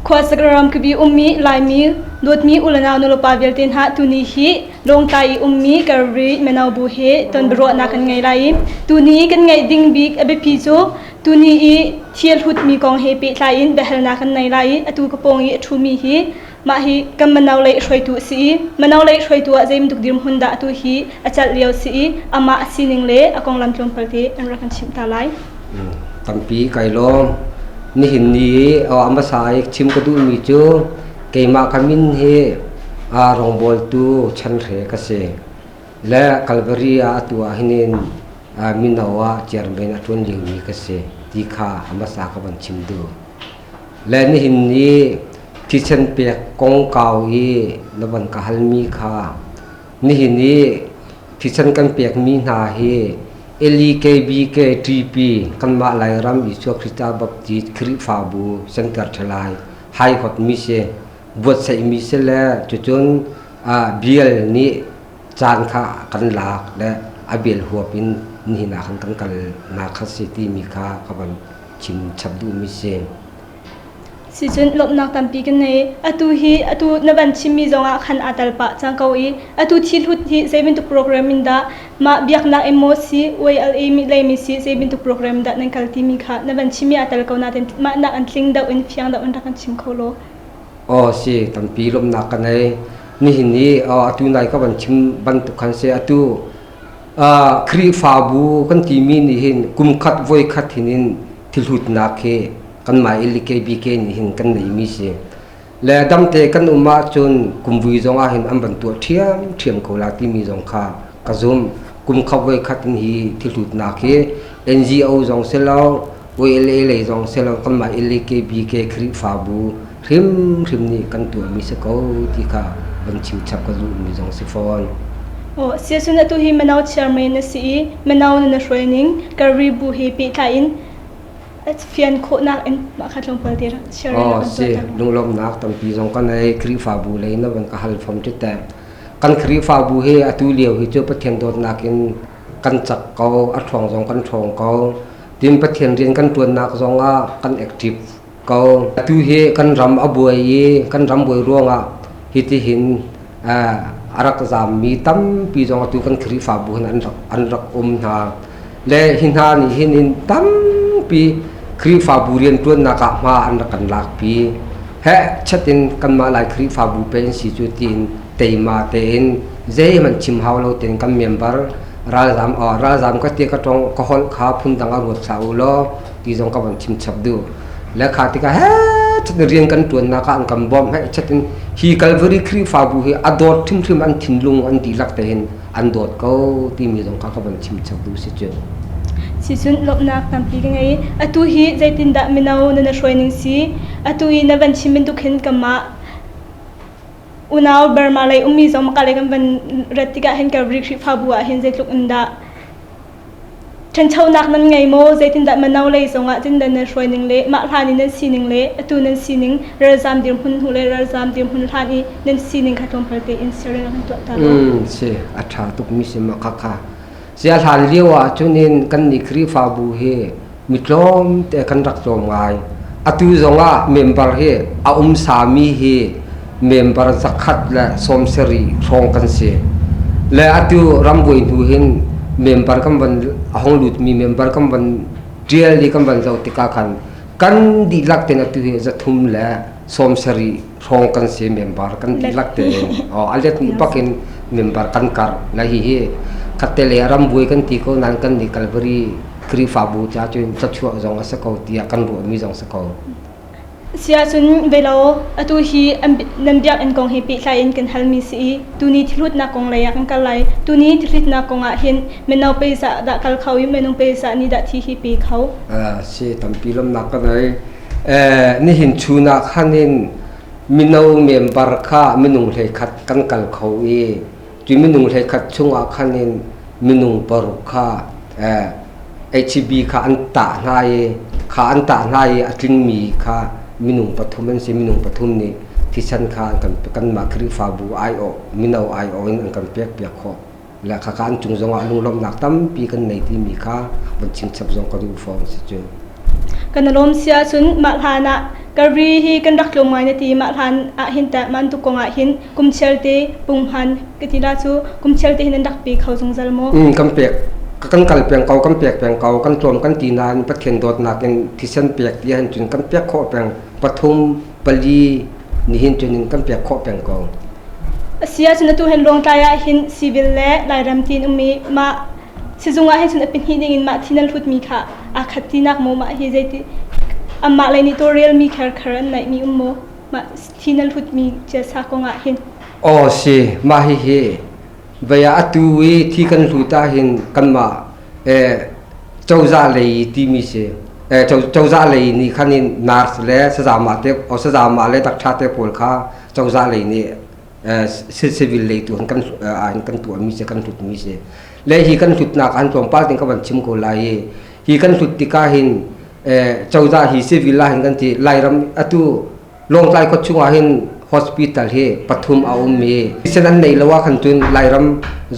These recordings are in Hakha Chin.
Khuasak ram khuapi ummi Laimi dawtmi u le nau nulepa vialte hna tuni hi Lawngtlai i ummi Calvary mino bu he ton biaruahnak kan ngei lai i tuni kan ngeih ding bik a biapi cu tuni i thil hlutmi kong he pehtlai in biahalnak kan nei lai i atu ka pawng i a ṭhumi hi mah hi kan mino lei hruaitu a si i mino lei hruaitu ah zeibantuk dirhmun dah atu hi a celh lio si i amah a sining le a konglam tlawmpal te an rak kan chimh ta lai. Tampi kai lawm. Nihin ni i a hmasa i chim ka duhmi cu keimah ka min hi rawngbawltu Chan Hre ka si. Le Calvary ah atu ah hin mino ah chairman a ṭuan liomi ka si ti kha a hmasa ka van chim duh. Le nihin ni thisen pek kongkau i na van ka halmi kha nihin i thisen kan pekmi hna hi LEKBK TP kanmah Lairam Isua Krista Baptist Khrihfabu Center Ṭhalai haihawtmi si buatsaihmi si le cucun bial nih caan kha kan lak le a bial huap in nihin ah khan kan kalnak kha si timi kha ka van chim chap duhmi si. Sicun lawmhnak tampi kan ngei. Atu hi atu na van chimmi zongah khan aa tel pah cang ko i atu thilhut hi zei bantuk program in dah mah biaknak in maw si YLA mi lei mi si zei bantuk program dah nan kal timi kha na van chimmi aa tel ko nain mah nak an tling deuh in fiang deuh in rak kan chim kho law. Aw si tampi lawmhnak ka nei. Nihin i atu nai ka van chim bantuk khan si atu Khrihfabu kan timi nih hin kum khat voi khat hin in thilhutnak hi kanmah LKBK nih hin kan neimi si. Le damte kan um ahcun kumvui zong ah hin an van tuah ṭhiamṭhiam ko la timi zong kha ka zumh. Kum khat voi khat in hi thilhlutnak hi NGO zong si lo, YLA lei zong si lo, kanmah LKBK Khrihfabu hrimhrim nih kan tuahmi si ko ti kha van chim chap ka duhmi zong si fawn. Oh, siasun atu hi mano chairman na si i mano na hruai ning Karibu he pehtlai in fian khawhnak in mah kha tlawmpal te rak share Oh, si lunglawmhnak tampi zong kan ei Khrihfabu lei na van ka hal fom ti te kan Khrihfabu hi atu lio hi cu Pathian dawtnak in kan cak ko a ṭhawng zong kan ṭhawng ko tin Pathian rian kan ṭuannak zong ah kan active ko atu hi kan ram a buai i kan ram buai ruangah hitihin a rak zammi tampi zong atu kan Khrihfabu hin an rak um hna le hi hna nih hin in tampi Khrihfabu rianṭuannak ah hma an rak kan lakpi. Heh chat in kanmah Lai Khrihfabu pe in si cu tiin teima tein zeihmanh chim hau lo tein kan member ralzam ralzam ka ti ka tong ka holh kha phundang a ruat hlah u law ti zong ka van chim chap duh. Le kha tikah he chat in rian kan ṭuannak ah an kan bawmh he chat in hi Calvary Khrihfabu hi a dawt hrimhrim an thinlung an dihlak tein an dawt ko timi zong kha ka van chim chap duh si cu. Sicun lawmhnak tampi ka ngei. Atu hi zeitindah mino na na hruai ning si? Atu i na van chim bantuk hin kanmah unau Burma lei ummi zong maka lei kan van rat tikah hin Calvary Khrihfabu ah hin zeitluk in dah Ṭhanchonak nan ngei maw? Zeitindah mino lei zongah cindan nan hruai ning le mah hlan i nan sining le atu nan sining ralzaam dirhmun hnu le ralzaam dirhmun hlan i nan sining kha tlawmpal tein sharing kan tuah ta law. Si, a ṭha tukmi si ma khakha. Sia hlan lio ah cun in kan nih Khrihfabu hi mi tlawmte kan rak tlawm ngai. Atu zongah member hi a um sami hi member 170 hrawng kan si. Le atu rambuai hnu hin member kan van a hong lutmi member kan van ṭial i kan van zoh tikah khan kan dihlak tein atu hi 370 hrawng kan si member kan dihlak tein a let nih bakin member kan karh le hihi khatte le rambuai kan ti ko nain kan nih Calvary Khrihfabu ca cun thluachuah zong a si ko tiah kan ruahmi zong si ko. Siahcun velo atu hi nan biakinn kong he pehtlai in kan halmi si i tuni thilhutnak kong lei ah kan kal lai. Tuni thilhlitnak kong ah hin mino pei dah kal kho i minung pei nih dah thi hi pe kho? Si tampi lawmhnak ka ngei. Nihin chun ah khan in mino member kha minung 11 kan kal kho i cu minung 11 chungah khan in minung 6 kha HB kha an tah hna i kha an tah hna i a tlingmi kha minung pathum an si. Minung pathum nih thisen kha an kan kanmah Khrihfabu aiawh mino aiawh in an kan pekpiak khawh le khakha an cung zongah lunglawmhnak tampi kan nei timi kha van chimchap zong ka duh fawn si cu. Kan i lawm si ahcun mah hlan ah Calvary hi kan rak tlawm ngai na ti mah hlan ah hin teh man tuk kong ah hin kum chial te punghman ka ti la cu kum chial te hin nan rak pe kho zungzal maw? Kan pek kan kal peng ko kan pek peng ko kan tlawm kan ti nain Pathian dawtnak in thisen pek ti ahhin cun kan pek khawh peng pathum pali nihin cun in kan pek khawh peng ko. Asi ahcun atu hin Lawngtlai ah hin civil le Lairam tiin ummi mah Sizung ah hin cun a pahnih ding in mah thi nan hlutmi kha aa khat tinak maw mah hi zeiti amah lei nih tawlrelmi kherkher an neihmi um maw mah thi nan hlutmi ciasa kong ah hin? Aw si, mah hihi vei ah atu i thi kan hlut ah hin kanmah cozah lei timi si cozah lei nih khan in nurse le sazamah te sazamah le dakṭha te pawl kha cozah lei nih civil lei tu kan kan tuahmi si kan hlutmi si le hi kan hlutnak an tlawmpal ting ka van chim ko lai i hi kan hlut tikah hin cozah hi civil ah hin kan ti Lairam atu Lawngtlai khua chungah hin hospital hi pathum a um i thisen an nei lo ah khan cun Lairam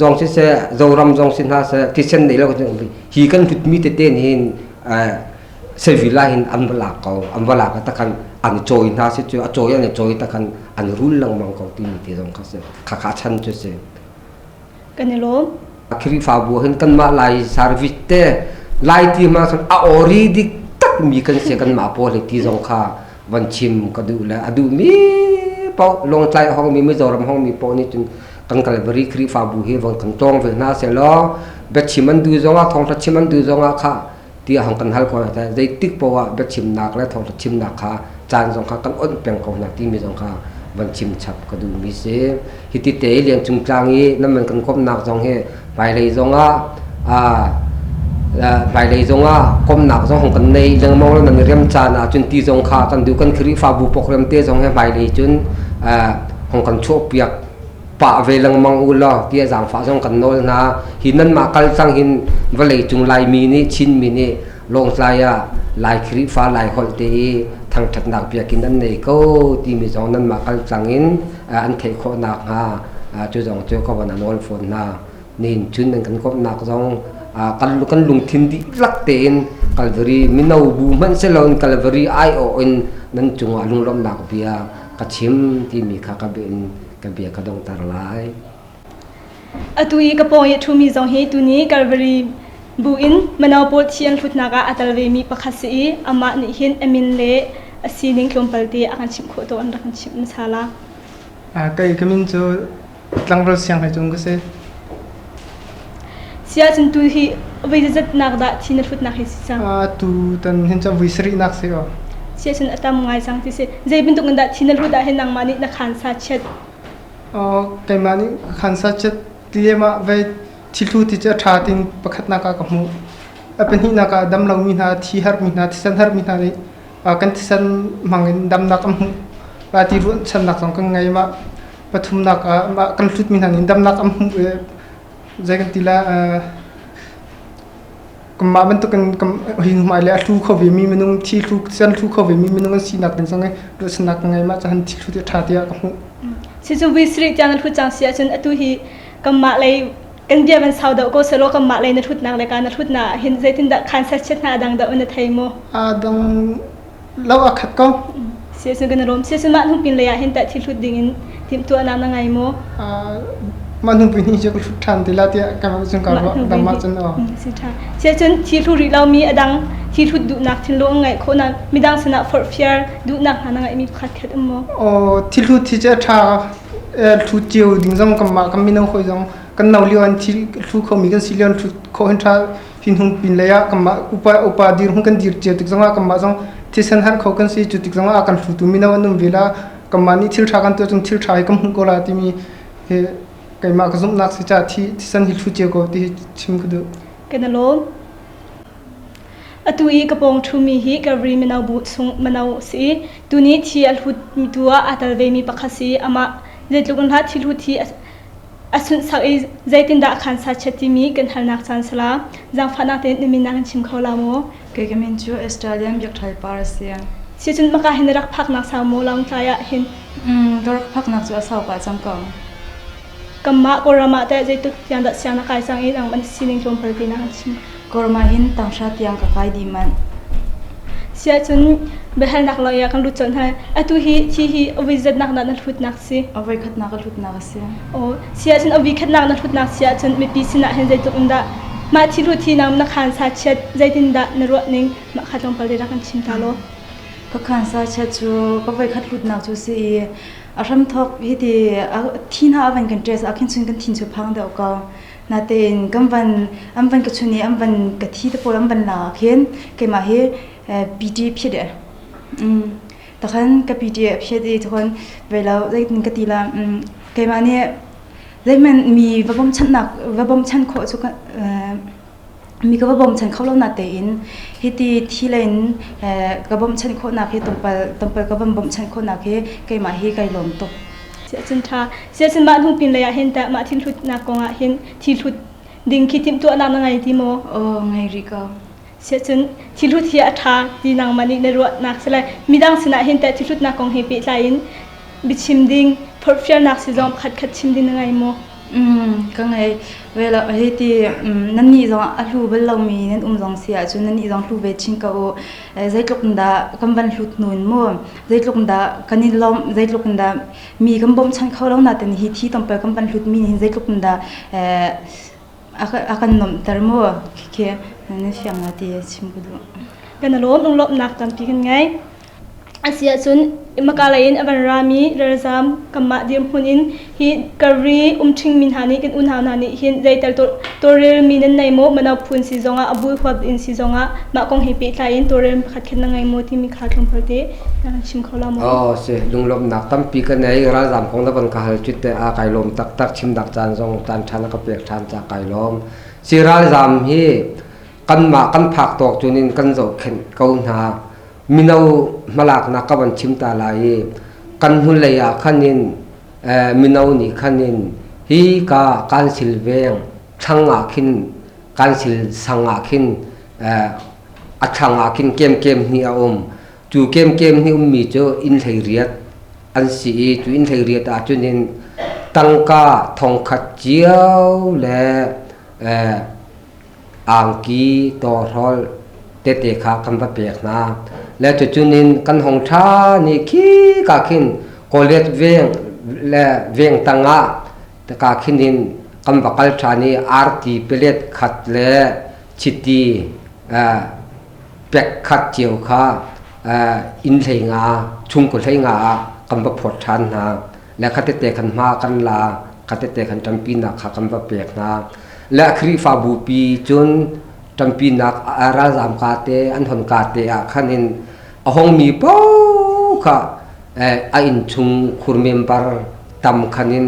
zong siseh Zoram zong si hna seh thisen nei lo hi kan hlutmi tete nih hin civil ah hin an va lak ko an va lak takhan an cawi hna si cu a cawi an i cawi takhan an rul lengmang ko timi ti zong kha si khakha chan cu si. Kan i lawm. Khrihfabu hin kanmah Lai service te Lai ti ma cun a ori dik tak mi kan si kanmah pawl hi ti zong kha van chim ka duh le a duh mi paoh Lawngtlai a hong mi Mizoram hong mi paoh nih cun kan Calvary Khrihfabu hi van kan tawng ve hna selaw biachim an duh zongah thawngtha chim an duh zongah kha tiah hong kan hal ko hna zeitik poah ah biachimnak le thawngtha chimnak kha caan zong kha kan onh peng ko hna timi zong kha van chim chap ka duhmi si. Hiti te lian cung tlang i nan man kan komhnak zong hi hmailei zongah hmailei zongah komhnak zong hong kan nei lengmang lo nan rem caan ah cun ti zong kha kan duh kan Khrihfabu program te zong hi hmailei cun hong kan chuahpiak pah ve lengmang u law tiah zaangfah zong kan nawl hna. Hi nanmah kal cang hin vawlei cung Laimi nih Chinmi nih Lawngtlai ah Lai Khrihfa Lai holh te i thangṭhatnak biakinn an nei ko timi zong nanmah kal cang in an theih khawh nakhnga cu zong cu ka van a nawl fawn hna. Nihin cun nan kan komhnak zong kan kan lungthin dihlak tein Calvary mino bu hmanh siloin Calvary aiawh in nan cungah lunglawmhnak bia ka chim timi kha ka bia in ka bia ka donghter lai. Atu i ka pawng i a ṭhumi zong hi tuni Calvary bu in mino pawl thi an hlutnak ah a tel vemi pakhat si i amah nih hin a min le a sining tlawmpal te a kan chimh khawh tawn rak kan chimh hmasa la. Kei ka min cu tlangval sianghlei ka si. Sia cun tu hi voi zeizatnak dah thi na hlutnak hi si cang? Tu tan hin cu voi sarihnak si ko. Sia cun a tam ngai cang ti si. Zei bantuk in dah thi na hlut ah hin nangmah nih na khansa chiat? Keimah nih khansa chiat lem ah vei thihlu ti cu a ṭha tin pakhatnak ah ka hmuh. A pahnihnak ah dam lomi hna, thi harmi hna, thisen harmi hna nih kan thisen hmang in damnak an hmuh. Mah ti ruahchannak zong kan ngei. Mah pathumnak ah mah kan hlutmi hna nih damnak an hmuh i zei kan ti lai kanmah bantukin hi hmai le a hlu kho vemi minung thi hlu thisen hlu kho vemi minung an sinak ding zong i ruahchannak ka ngei. Mah cu han thi hlu ti a ṭha tiah ka hmuh. Sicu vui sarih tiang na hlut cang si ahcun atu hi kanmah lei kan bia van sau deuh ko selaw kanmah lei na hlutnak le ka na hlutnak ah hin zeitindah khan serchiat hna a dang deuh na thei maw? A dang lo a khat ko. Si ahcun kan i lawm. Si ahcun mah hnupin lei ah hin teh thil hlut ding in timhtuahnak na ngei maw? Mah hnupin hi cu ka hlut ṭhan ti la tiah ka cun ka ruah dang mah cun aw. Si ṭha. Si ahcun thi hlu rih lomi a dang thi hlut duhnak thinlung a ngeih khawh nak midang sinah forhfiar duhnak hna na ngeihmi pakhat khat um maw? Aw thi hlut hi cu a ṭha hlut cio ding zong kanmah kan mino hawi zong kan no lio an thi hlu khomi kan si lio an hlut khawh hin ṭha hin hung pin lei ah kanmah upa upa dir hung kan dir cio tik zongah kanmah zong thisen har kho kan si cu tik zongah a kan hlutu mino an um ve la kanmah nih thil ṭha kan tuah cun thil ṭha hi kan hmuh ko la timi hi keimah ka zumhnak si caah thi thisen hi hlu cio ko ti hi chim ka duh. Kan i lawm. Atu i ka pawng ṭhumi hi Calvary mino bu chung mino si i tuni thi a hlut mi tu ah aa tel vemi pakhat si i amah zeitluk in hlah thi hlut hi a sunhsak i zeitindah a khansa chiat timi kan halnak caan si la. Zaangfahnak tein na min na kan chim kho la maw? Kei ka min cu Australian Biakṭhal Par a si. Sicun maka hin na rak phaknak sau maw Lawngtlai ah hin? Ka rak phaknak cu a sau pah cang ko. Kanmah Kawlram ah teh zeitluk tiang dah siang na kai cang i nangmah na sining tlawmpal te na kan chim. Kawlram ah hin tanghra tiang ka kai dih manh. Siahcun biahalnak lei ah kan lut colh hna. Atu hi thi hi a voi zatnak dah na hlutnak si? A voi khatnak a hlutnak a si. Aw, siahcun a voi khatnak na hlutnak si ahcun mipi sinah hin zeitluk in dah mah thi hlut hi nang na khaan sa chiat zeitin dah na ruah ning mah kha tlawmpal te rak kan chim ta law. Ka khaan sa chiat cu ka voi khat hlutnak cu si i a hramthok hi ti thi hna a van kan ṭes ah khin cun kan thin cu phang deuh ko. Natein kan van an van ka chun i an van ka thi te pawl an van la ah khin keimah hi PT phiat e. Takhan ka PT a phiat i cun velo zeitin ka ti la keimah nih zeihmanh mi va bawmchanhnak va bawmchan khawh cu mi ka va bawmchan kho lo na tein hiti thi lein ka bawmchan khawhnak hi tlawmpal tlawmpal ka van bawmchan khawhnak hi keimah hi kai lawm tuk. Siahcun ṭha. Siahcun mah hnu pin lei ah hin tah mah thil hlutnak kong ah hin thil hlut ding khi timhtuahnak na ngei ti maw? Aw ngei rih ko. Siahcun thil hlut hi a ṭha ti nangmah nih na ruahnak si lai. Midang sinah hin tah thil hlutnak kong he pehtlai in biachim ding, forhfialnak si zong pakhat khat chim ding na ngei maw? Ka ngei. Well, hei ti nannih zong a hlu bal lomi nan um zong si ahcun nannih zong hlu ve chin ko u. Zeitluk in dah kan van hlut hnu in mu zeitluk in dah kan i lawmh, zeitluk in dah mi kan bawmchan kho lo nain hi thi tlawmpal kan van hlutmi nih hin zeitluk in dah a kan nuamhter mu khi nan fiang la ti chim ka duh. Kan i lawm, lunglawmhnak tampi kan ngei. Asiahcun Maka lei in a van rami ralzam kanmah dirhmun in hi Kari umṭhingmi hna nih kan unau hna nih hin zeital tawlrelmi nan nei maw mano phun si zongah a bu huap in si zongah mah kong he pehtlai in tawlrel pakhat khat na ngei maw timi kha tlawmpal te na kan chim kho la maw? Oh si lunglawmhnak tampi ka nei ralzam kong na van ka hal cut te a kai lawm taktak chimnak caan zong caan ṭha na ka pek ṭhan ca kai lawm si ralzam hi kanmah kan phak tawk cunin kan zohkhenh ko hna mino hmalaknak ka van chim ta lai i kan hnulei ah khan in mino nih khan in hi ka kan sil veng thlang ah khin kan sil sang ah khin a thlang ah khin kem kem hnih a um cu kem kem hnih ummi cu inn hlei riat an si i cu inn hlei riat ah cun in tangka thongkhat cio le angki tawhrolh tete kha kan va pek hna. Le cucun in kan hong ṭha ni khi ka khin kawlet veng le veng tangah ka khin in kan va kal ṭhan i arti pelet khat le chiti pek khat cio kha inn hlei nga chungkhur hlei nga ah kan va phawt ṭhan hna. Le khatete khan hma kan la khatete khan ṭampinak kha kan va pek hna. Le Khrihfabu pi cun ṭampinak ralzaam ka te an hon ka te ah khan in a hongmi paoh kha a innchung khur member tam khan in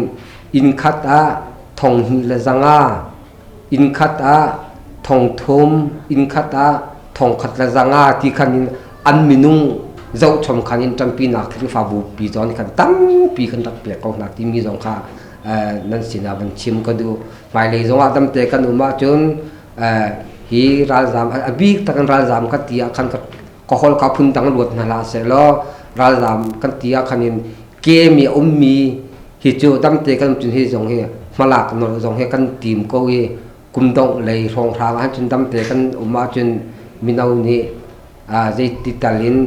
inn khat ah thong hnih le zanga inn khat ah thong thum inn khat ah thong khat le zanga ti khan in an minung zohchom khan in ṭampinak Khrihfabu pi zawn khan tampi kan rak pek ko hna timi zong kha nan sinah van chim ka duh. Hmailei zongah damte kan um ahcun hi ralzaam a bik tak in ralzaam kan ti ah khan ka hol ka phun dang luat hna hlah sehlaw ralzaam kan ti ah khan in kemi a ummi hi cu damte kan um cun hi zong hi hmalak nolh zong hi kan tim ko i kum dongh lei hrawnghrang ah cun damte kan um ahcun mino nih zeiti tal in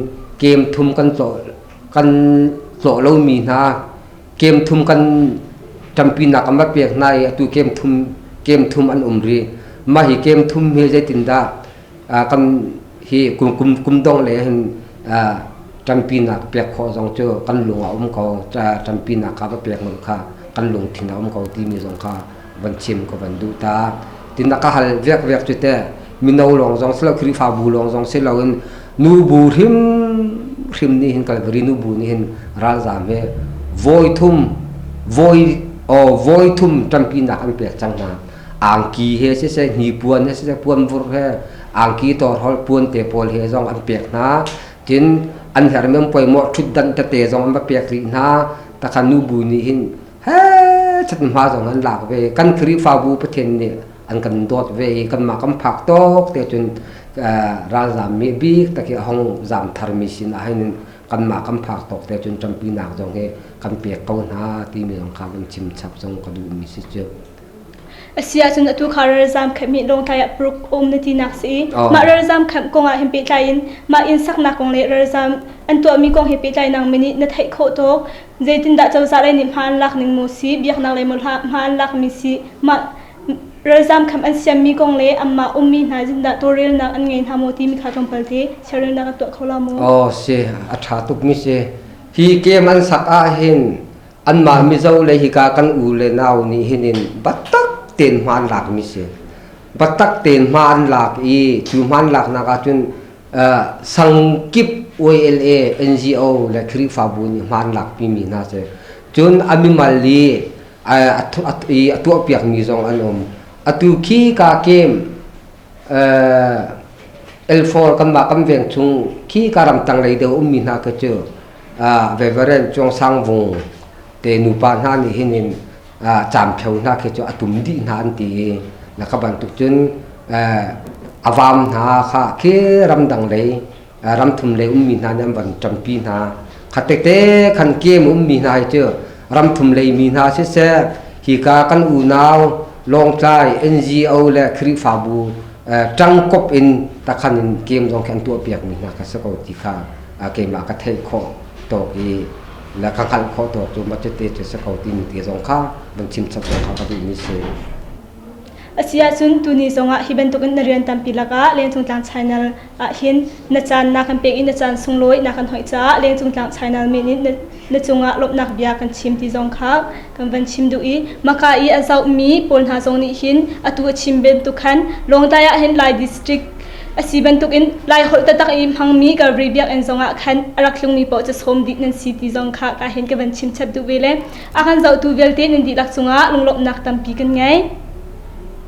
kem thum kan cawh kan cawh lomi hna kem thum kan ṭampinak an va pek hna i atu kem thum an um rih. Mah hi kem thum hi zeitindah kan hi kum kum kum dongh le hin ṭampinak pek khawh zong cu kan lung a um ko ṭampinak kha va pek ngol kha kan lungthin a um ko timi zong kha van chim ka van duh ta. Tin ka hal vek vek cu te mino lawng zong si lo Khrihfabu lawng zong si loin nubu hrim hrim nih hin Calvary nubu nih hin ralzaam he voi thum voi oh voi thum ṭampinak an pek cang hna. Angki he siseh hnipuan he siseh puanvur he angki tawhrolh puan te pawl he zong an pek hna. Tin an hermi an poimawh ṭhutdanh tete zong an va pek rih hna. Takhan nubu nih hin he chat hma zong an lak ve. Kan Khrihfabu Pathian nih an kan dawt ve i kanmah kan phak tawk te cun ralzaam mi bik tak hi a hong zaam tharmi sin ah hin kanmah kan phak tawk te cun ṭampinak zong hi kan pek ko hna timi zong kha van chim chap zong ka duhmi si cu. Asi ahcun atu kha ralzam camp hi Lawngtlai ah paruk um na tinak si i mah ralzam camp kong ah hin pehtlai in mah inn saknak kong le ralzam an tuahmi kong he pehtlai nang mi nih na theih khawh tawk zeitindah cozah lei nih hma an lak ning maw si biaknak lei maw hma an lakmi si mah ralzam camp an siammi kong le anmah ummi hna zindah tawlrelnak an ngei hna maw timi kha tlawmpal te siarelnak an tuah kho la maw? Aw si a ṭha tukmi si. Hi kem an sak ah hin anmah Mizo le hika kan u le nau nih hin in biatak tein hma an lakmi si. Biatak tein hma an lak i cu hma an laknak ahcun sangkip YLA, NGO le Khrihfabu nih hma an lakpimi hna si. Cun a mimal i a tuahpiakmi zong an um. Atu khi ka kem L4 kanmah kan veng chung khi ka ramtang lei deuh ummi hna khi cu Reverend Chuang Sang Vung te nupa hna nih hin in caampheo hna khi cu a tum dih hna an ti i na ka bantuk cun a vam hna kha khi ramdang lei ramthum lei ummi hna nih an van ṭampi hna. Khattete khan kem ummi hna hi cu ramthum lei mi hna siseh hika kan unau Lawngtlai NGO le Khrihfabu ṭangkop in takhan in kem zong khi an tuahpiakmi hna kha si ko ti kha keimah ka theih khawh tawk i le ka hngalh khawh tawk cu mah cuti cu si ko timi te zong kha van chim chap zong kha ka duhmi si. Asi ahcun tuni zongah hi bantukin na rian tampi lakah Lengcung Tlang Channel ah hin na caan na kan pek i na caan sunglawi na kan hoih caah Lengcung Tlang Channel min in na cungah lawmhnak bia kan chim ti zong kha kan van chim duh i maka i a zohmi pawl hna zong nih hin atu a chim bantuk khan Lawngtlai ah hin Lai district a si bantukin Lai holh taktak i hmangmi Calvary biakinn zongah khan a rak tlungmi paoh cu sawm dih nan si ti zong kha ka hin ka van chim chap duh ve le a kan zohtu vialte nan dihlak cungah lunglawmhnak tampi kan ngei.